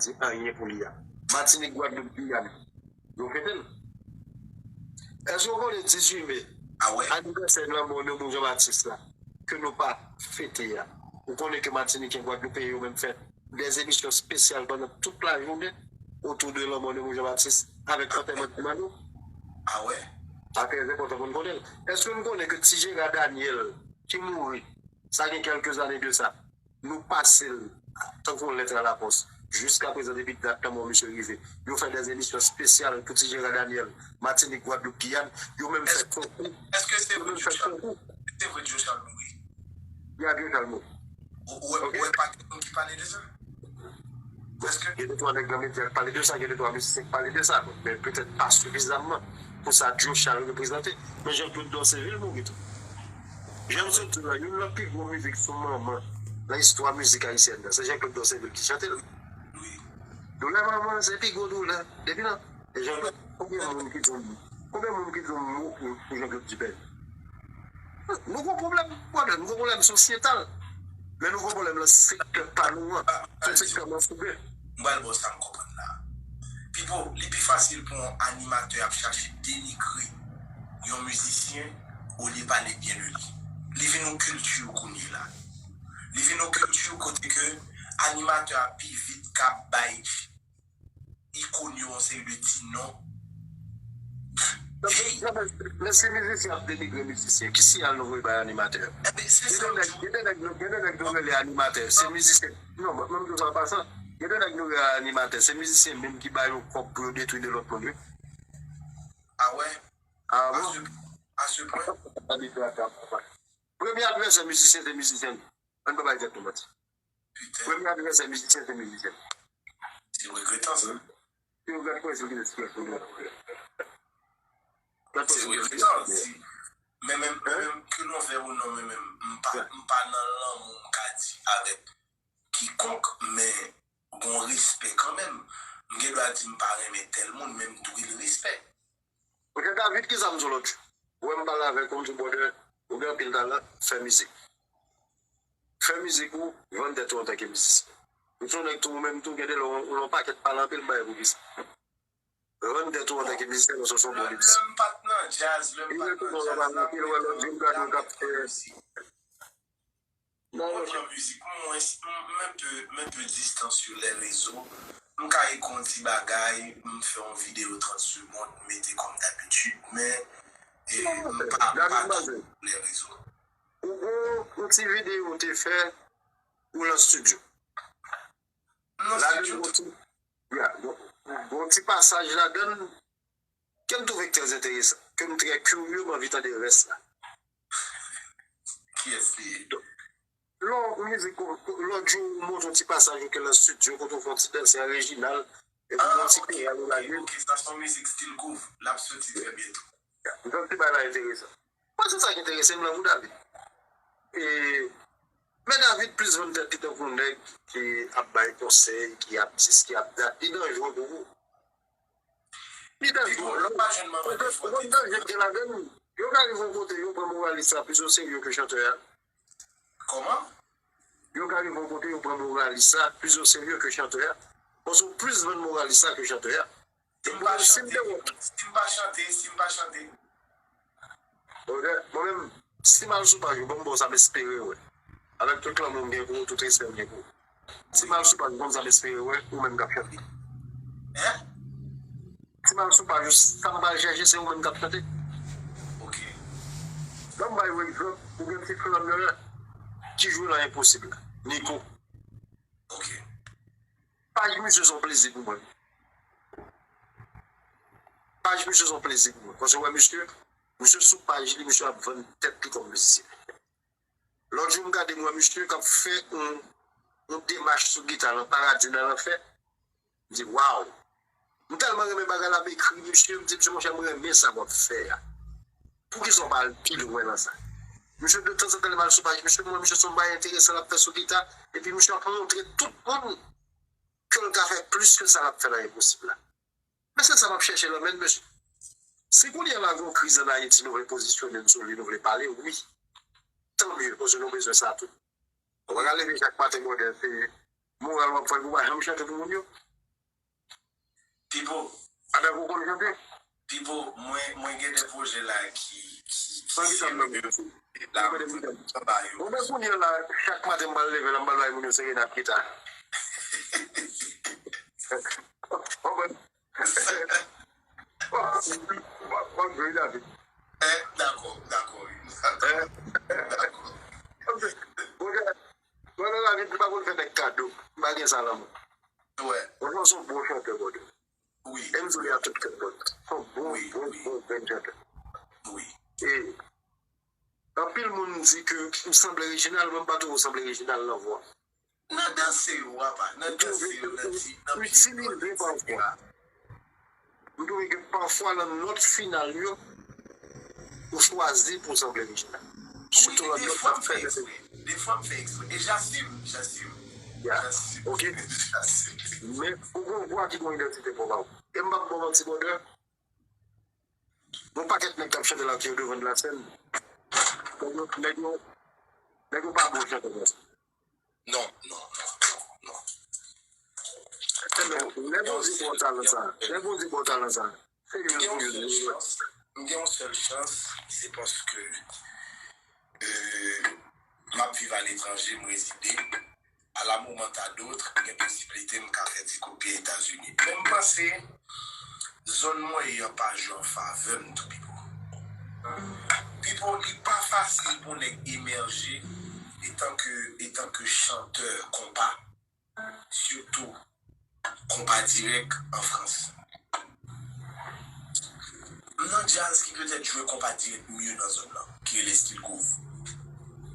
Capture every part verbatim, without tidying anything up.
di anyen pou li a. Matinik, Gwadloup, Giyàn, yo fete l. Èske w konnen dizuit me, anivèsè lanmò Nemou Jean Baptiste la, ke nou pa fete a? Ou konnen ke Matiniken, Gwadloupeyen yo menm fè des émissions spéciales pandan tout lajounen otou de lanmò Nemou Jean Baptiste avèk antèman Ti Manno? A wè. Sa trè enpòtan pou n konnen l. Èske n konnen ke Ti Jera Daniel, ki mouri, sa gen kèlke zane de sa, nou pase l tankou yon lèt a lapòs. Jiskaprezan, depi dat lanmò misye rive, yo fè des émissions spéciales pou Ti Jera Daniel, Matinik, Gwadloup, Giyàn, yo menm fè konkou. Èske se vre Djo Chal mouri? Se vre Djo Chal mouri? Ya, Djo Chal mouri. Ou wè pa gen moun ki pale de sa? Gen de twa nèg nan medya k pale de sa, gen de twa mizisyen k pale de sa, men petèt pa sifizamman pou sa Djo Chal reprezante. Men Jean Claude Dorcevil mouri tou. Jan m sot di w la, youn nan pi gwo mizik sou manman nan istwa mizik ayisyèn nan, se Jean Claude Dorcevil ki chante l. Doulè manman se pi gwo doulè. Depi nan, e Jean Claude, konbyen moun ki di yon, konbyen moun ki di yon mo pou, pou Jean Claude Dupèy? Nou gon pwoblèm, brother, nou gon pwoblèm sosyetal. Men nou gon pwoblèm nan sektè pa nou an. Se yon sektè mansouben. M pral ba w sa m konprann la. Pipo, li pi fasil pou yon animatè ap chache denigre yon mizisyen olye pale byen de li. Li vin yon kilti kounye la. Li vin yon kilti kote ke animatè a pi vit ka bay ikon yo yon seri de ti non. Hey! Non, men, men si mizisyen ap denigre mizisyen, ki siyal nou voye bay animatè? Ebyen, se sa m di w. Gen de nèg, gen de nèg nou, gen de nèg nou rele animatè, se mizisyen. Non, mwen, mwen, m di w sa an pasan. Gen de nèg nou rele animatè, se mizisyen menm ki ba yo kòb pou yo detwi de lòt moun, wi. A wè? A bon? A se, a se pwen? Premye advèsè mizisyen se mizisyen. Ann pa bay tèt nou manti. Premye advèsè mizisyen se mizisyen. Se regretan sa. Si w gad pwezi ki eksprès pou nou. Se regretan. Si, men menm, men menm, ke nou vle ou non, men menm, m pa, m pa nan lanmou, m ka di, avèk kikonk, men gon respè kanmenm. M gen dwa di m pa renmen tèl moun, men m dwe l respè. Monchè David, kisa m di w lòt jou? Ou wè m pale avèk ou, m di w, brother, ou gen anpil talan, fè mizik. Fè mizik ou, vann tèt ou antanke mizisyen. Ou se yon nèg tou, ou menm tou, gen de lè w, w yon pakèt pale anpil, m pa wè poukisa. Vann tèt ou antanke mizisyen, paske w se yon bon mizisyen. Lè m pa t nan djaz, lè m pa t nan djaz la, mwen te konn fè mizik. Mwen pran mizik mwen, m, m enpe, m enpe distan sou lè rezo. M ka ekri yon ti bagay, m fè yon videyo trant segond, m mete kòm dabitid, men, e, m pa, m pa twò sou lè rezo. Ou gon yon ti videyo ou te fè, ou nan estidyo. M nan estidyo. Ya, gon, gon ti pasaj ladan l ke m twouve k trè enteresan, ke m trè kirye, m anvi tande rès la. Kiyès li ye? Lè w mizik, lòt jou ou montre yon ti pasaj ou ke nan estidyo, kote w fè yon ti danse a Reginald, epi gon ti koral ou lage. Ok, sa se yon mizik stil groove, l ap soti trè byento. Donk ti bagay la enteresan. Mwen se sa ki enterese m nan pou David. E, men David plis vann tèt li tankou yon nèg ki ap bay konsèy, ki ap dis, ki ap dat, li danjre pou ou. Li danjre. Pipo, lè w pa jwenn manman defwa, ou konn danje k gen ladan l? Yo ka rive yon kote, yo pran moralis la plis oserye ke chantè a. Kòman? Yo ka rive yon kote, yo pran moralis la plis oserye ke chantè a. Paske w plis vann moralis la ke chantè a. Si m pa chante, si m pa chante, si m pa chante. Ok, mwen menm, si m al sou paj ou, ban m ba w sa m espere wè. Avèk tout lanmou m gen pou ou, tout respè m gen pou ou. Si m al sou paj ou, ban m sa m espere wè, ou menm k ap chante. Hein? Si m al sou paj ou, sa m pral chèche, se ou menm k ap chante. Ok. Ban m bay ou egzanp, ou gen ti frè m nan, ki jwe nan Enposib la, Nico. Ok. Paj misye se yon plezi pou mwen. Paj misye se yon plezi pou mwen. Paske w wè misye, misye sou paj li, misye ap vann tèt li kòm mizisyen. Lòt jou m gade m wè misye k ap fè yon, yon demach sou gita nan Paradi nan Lanfè. M di, waw! M tèlman renmen bagay la, m ekri misye, m di, misye, monchè, m renmen sa w ap fè a. Poukisa w pa al pi lwen nan sa? Misye, de tanzantan, lè m al sou paj misye, m wè misye se yon bagay enteresan l ap fè sou gita, epi misye ap montre tout moun ke l ka fè plis ke sa l ap fè nan Enposib la. Men se sa m ap chèche nan men misye. Si kounye a la gon kriz ann Ayiti, nou vle pozisyone n sou li, nou vle pale, wi. Tan mye, paske nou bezwen sa tou. Ou pa ka leve chak maten, brother, se moral w ap fè pou w pa janm chante pou moun yo. Pipo. Antanke w konn chante? Pipo, mwen, mwen gen de pwojè la ki, ki, ki serye. La, mwen ba yo. Bon, men kounye a la, chak maten m pral leve la, m pral bay moun yo serenad gita. Bon, men. Bon, bon, bon, David. Eh, dakò, dakò, wi. Dakò. Bon, David, m pa konn fè nèg kado. M pa gen sa nan mwen. Wè. Bon, se yon bon chantè, brother. Wi. E m di w li a tout kèt, brother. Se yon bon, bon, bon, bon chantè. Wi. E anpil moun di ke m sanble Reginald, mwen m pa twò sanble Reginald nan vwa. Nan danse yo, apa, nan danse yo, nan di, nan itilize pafwa. M twouve ke pafwa nan nòt final yo, ou chwazi pou w sanble Reginald. Sitou lòt nòt k ap fè nan. Defwa m fè eksprè. Defwa m fè eksprè. E j'assume, j'assume. Ya, j'assume, ok. J'assume. Men ou gen yon vwa ki gen yon idantite pwòp a ou. E m p ap ba w manti, brother. Gon pakèt nèg k ap chante la ki yo devan de la sèn. Nèg yo, nèg yo, nèg yo pa bon chantè konsa. Non, non, non, non, non. Lè Bondye ba w talan sa, lè Bondye ba w talan sa, se yo pou yo di. M gen yon sèl chans, se paske, euh, m ap viv aletranje, m rezide. À la moment à d'autres, gen posiblite m ka fè ti kout pye Etazini. Men m panse zòn mwen ye an pa jwe an favè m tou, Pipo. Pipo, li pa fasil pou nèg emèje etan ke, etan ke chantè konpa, sitou konpa dirèk an Frans. M nan djaz ki petèt jwe konpa dirèk mye nan zòn nan, ki rele Steel Groove.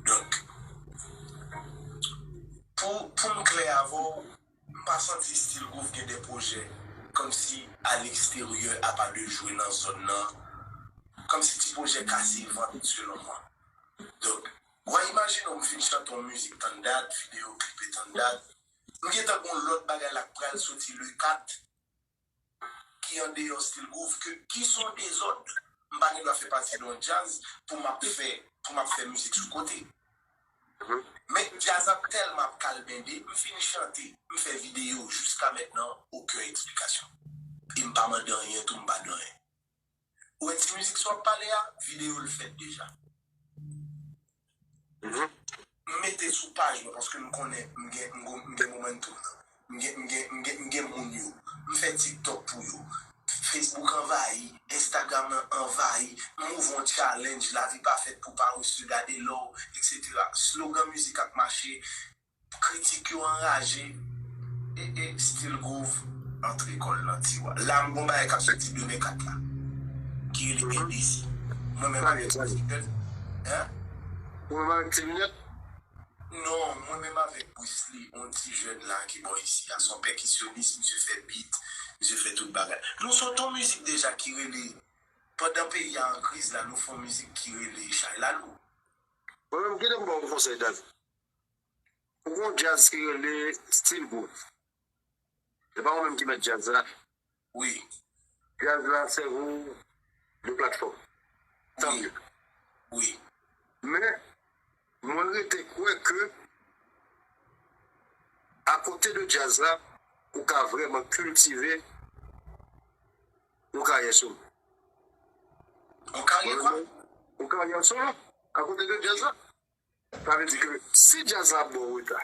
Donk, pou, pou m klè avè w, m pa santi Steel Groove gen de pwojè kòmsi a leksteryè apa de jwe nan zòn nan, kòmsi ti pwojè kase vant selon mwen. Donk, w a imajine w m fin chante yon mizik tann dat, videyo klipe tann dat, m gentan gon lòt bagay la k pral soti le kat, ki andeyò Steel Groove, ke, ki se yon dezòd. M pa gen dwa fè pati de yon djaz pou m ap fè, pou m ap fè mizik sou kote. Men djaz ap tèlman ap kalbende, m fin chante, m fè videyo, jiska mentnan, okenn eksplikasyon. E m pa mande anyen tou, m pa di anyen. Ou wè ti mizik sa w ap pale a, videyo l fèt deja. M mete sou paj mwen, paske m konnen m gen, m gen, m gen momentum nan. M gen, m gen, m gen, m gen moun yo. M fè TikTok pou yo. Facebook anvayi, Instagram anvayi. M ouvri yon challenge, lavi pa fèt pou parese, gade lò w, etsetera. Slogan mizik ap mache, kritik yo anraje. E, e, Steel Groove antre kò l nan tiwa. La, m gon bagay k ap soti demen kat la, ki rele N D C. Mwen menm avèk Steven. Hein? Ou menm avèk Steven? Non, mwen menm avèk Bruce Lee, yon ti jèn la ki bò isi a. Se yon pèkisyonis, misye fè beat, misye fè tout bagay. Nou sot yon mizik deja ki rele, pandan peyi a an kriz la, nou fè yon mizik ki rele Chay Lalou. Mwen menm, kite m ba w yon konsèy, David. Ou gon djaz ki rele Steel Groove. Se pa ou menm ki mèt djaz la. Wi. Djaz la sèvi w de platfòm. Tanmye. Wi. Men, mwen rete kwè ke akote de djaz la, ou ka vrèman kiltive yon karyè solo. Yon karyè kwa? Yon karyè solo. Akote de djaz la. Sa vle di ke si djaz la ap ba w reta,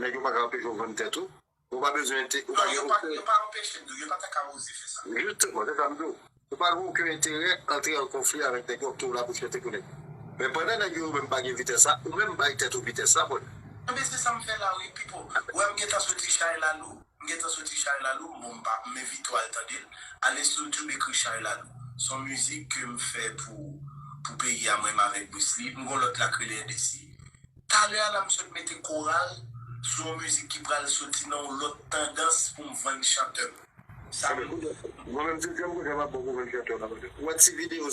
nèg yo pa ka anpeche w vann tèt ou, ou pa bezwen ente-, ou pa gen okenn. Non, yo pa, yo pa anpeche m, yo pa ta ka oze fè sa. Jisteman, se sa m di w. Ou pa gen okenn enterè antre an konfli avèk nèg yo, ke w la pou chante pou nèg. Men pandan nèg yo menm pa gen vitès sa, ou menm bay tèt ou vitès sa, brother. Enben, se sa m fè la, wi, Pipo. Ou wè m gentan soti Chay Lalou. M gentan soti Chay Lalou, bon, m pa, m envite w al tande l. Ale sou YouTube, ekri Chay Lalou. Se yon mizik ke m fè pou, pou peyi a, mwen menm avèk Bruce Lee. M gon lòt la k rele N D C. Talè a la, m sot mete koral sou yon mizik ki pral soti nan yon lòt tandans pou m vann chantè m. Sa m... Mwen menm, se djòb mwen fè, m ap bon pou vann chantè w la, brother. Ou wè ti videyo